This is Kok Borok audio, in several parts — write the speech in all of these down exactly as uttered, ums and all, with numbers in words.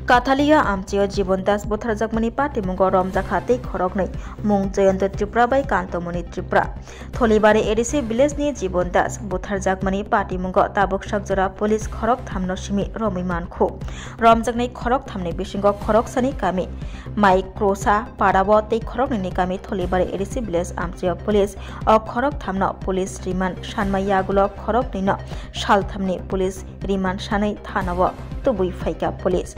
Kathalia amchio Jibon Das butharjakmani patimungo romjakha tei khoroknwi mung Jayanta Tripura bai Kantamoni Tripura. Tholibari A D C village ni Jibon Das butharjakmani patimungo tabuk sakjora police khorokthamno simi romwi mankhu. Romjaknai khorokthamni bisingo khoroksani kami Mai Krosa Parao tei khoroknwini kami Tholibari A D C village amchio police o khorokthamno police remand sanma yagulo khoroknwino salthamni police remand sanwi thanao tubui phaikha police.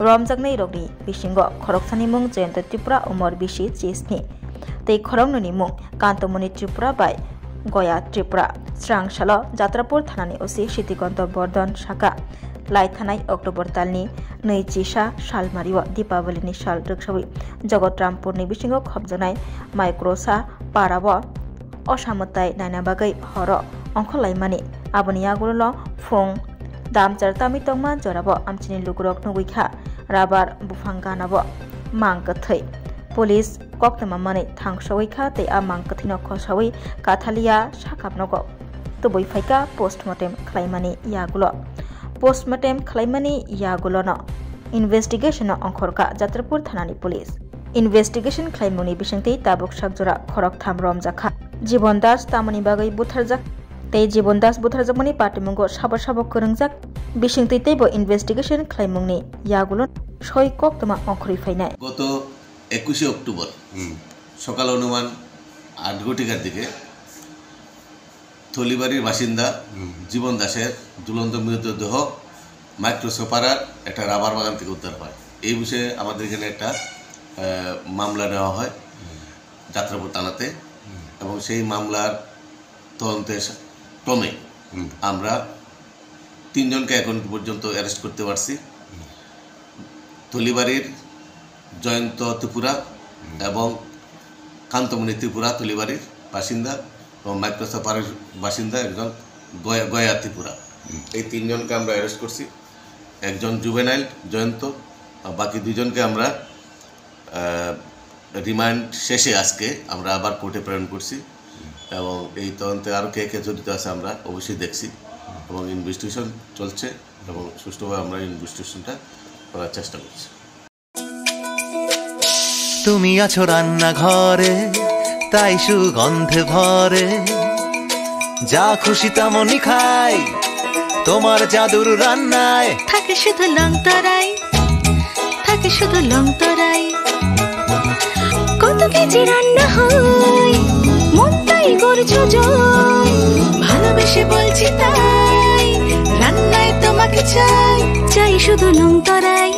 Romjaknairokni bisingo khoroksani mung Jayanta Tripura, umor bisi chisni, tei khoroknwini mung Kantamoni Tripura bai Goya Tripura. Srang salo Jatrapur thanani O C Sitikanto Bordon saka, lai thanai October talni nwi chisa salmario Dipawalini sal rwksawi Jagotrampurni bisingo khopjaknai Mai Krosa Parao osamwtai naina bagwi horo ongkhorlaimani. Aboni yagulo phung damchar tamwi tongma jorao amchini lukurok nugwi kha rabar buphang ganao mang kwthwi. Police koktwma manwi thangsawi kha tei a mang kwthwino khosawi Kathalia sakapnogo tubui phaikha postmortem khlaimani yagulo. Postmortem khlaimani yagulono investigation no ongkhorkha Jatrapur thanani police. Investigation khlaimungni bisingtwi tabuk sakjora khoroktham romjakha. Jibon Das tamoni bagwi butharjak tei Jibon Das butharjakmani patimungo sabo sabo kwrwngjak bisingtwi teibo investigation khlaimungni yagulo soi koktwma ongkhorwi phainai. গত একুশে অক্টোবর হুম। সকাল অনুমান আট ঘটিকার দিকে থলিবাড়ির বাসিন্দা হুম। জীবন দাসের ঝুলন্ত মৃতদেহ মাইক্রোসোপাড়ার একটা রাবার বাগান থেকে উদ্ধার হয়। এই বিষয়ে আমাদের এখানে একটা, আহ, মামলা নেওয়া হয় যাত্রাপুর থানাতে। হুম। এবং সেই মামলার তদন্তে সা-, ক্রমে হুম। আমরা তিনজনকে এখন পর্যন্ত অ্যারেস্ট করতে পারছি। হুম। থলিবাড়ির জয়ন্ত ত্রিপুরা হুম। এবং কান্তমণি ত্রিপুরা থলিবাড়ির বাসিন্দা এবং মাইক্রোসোপাড়ার বাসিন্দা একজন গয়া, গয়া ত্রিপুরা। হুম। এই তিনজনকে আমরা অ্যারেস্ট করছি। একজন জুভেনাইল জয়ন্ত, আর বাকি দুইজনকে আমরা, আহ, রিমান্ড শেষে আজকে আমরা আবার কোর্টে প্রেরণ করছি। হুম। এবং এই তদন্তে আরও কে কে জড়িত আছে আমরা অবশ্যই দেখছি। হুম। এবং ইনভেস্টিগেশন চলছে এবং সুষ্ঠুভাবে আমরা ইনভেস্টিগেশনটা করার চেষ্টা করছি। তুমি আছো রান্নাঘরে, তাই সুগন্ধে ভরে। যা খুশি তেমনই খাই, তোমার জাদুর রান্নায়। থাকে শুধু লংতরাই, থাকে শুধু লংতরাই। কত কেজি রান্না হয়, মন তাই করছো জয়। ভালোবেসে বলছি তাই, রান্নায় তোমাকে চাই। চাই শুধু লংতরাই,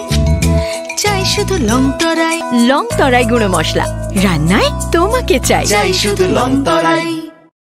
চাই শুধু লংতরাই। লংতরাই গুঁড়ো মশলা, রান্নায় তোমাকে চাই। চাই শুধু লংতরাই।